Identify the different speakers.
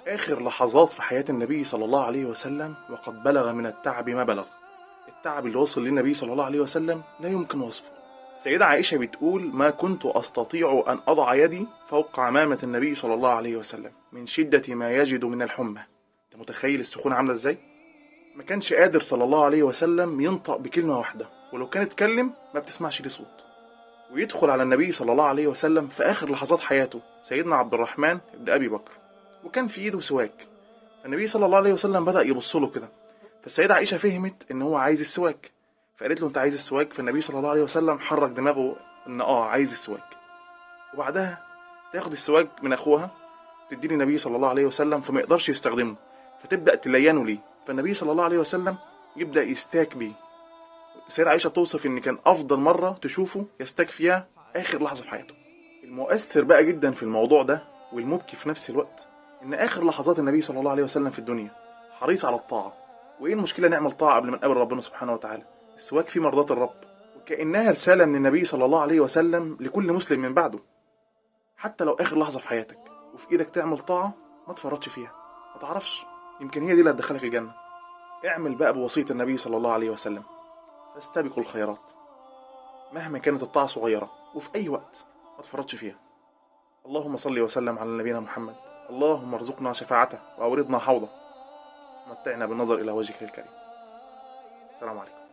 Speaker 1: آخر لحظات في حياة النبي صلى الله عليه وسلم وقد بلغ من التعب ما بلغ. التعب اللي وصل للنبي صلى الله عليه وسلم لا يمكن وصفه. السيدة عائشة بتقول: ما كنت أستطيع أن أضع يدي فوق عمامة النبي صلى الله عليه وسلم من شدة ما يجد من الحمى. أنت متخيل السخونة عاملة إزاي؟ ما كانش قادر صلى الله عليه وسلم ينطق بكلمة واحدة، ولو كان اتكلم ما بتسمعش ليه صوت. ويدخل على النبي صلى الله عليه وسلم في آخر لحظات حياته سيدنا عبد الرحمن بن أبي بكر، وكان في إيده سواك. فالنبي صلى الله عليه وسلم بدأ يبص له كده، فالسيدة عائشة فهمت إن هو عايز السواك، فقالت له: أنت عايز السواك؟ فالنبي صلى الله عليه وسلم حرك دماغه إن عايز السواك. وبعدها تاخد السواك من أخوها تديه للنبي صلى الله عليه وسلم، فما يقدرش يستخدمه، فتبدأ تلينه ليه، فالنبي صلى الله عليه وسلم يبدأ يستاك بيه. السيدة عائشة بتوصف إن كان أفضل مرة تشوفه يستاك فيها آخر لحظة في حياته. المؤثر بقى جدا في الموضوع ده والمبكي في نفس الوقت إن آخر لحظات النبي صلى الله عليه وسلم في الدنيا حريص على الطاعة. وإيه المشكلة نعمل طاعة قبل ما نقابل ربنا سبحانه وتعالى؟ السواك في مرضاة الرب، وكأنها رسالة من النبي صلى الله عليه وسلم لكل مسلم من بعده. حتى لو آخر لحظة في حياتك وفي إيدك تعمل طاعة ما تفرطش فيها، ما تعرفش يمكن هي دي اللي هتدخلك الجنة. اعمل بقى بوصية النبي صلى الله عليه وسلم، فاستبقوا الخيرات مهما كانت الطاعة صغيرة وفي أي وقت ما تفرطش فيها. اللهم صل وسلم على نبينا محمد، اللهم ارزقنا شفاعته وأوردنا حوضه، متعنا بالنظر إلى وجهك الكريم. السلام عليكم.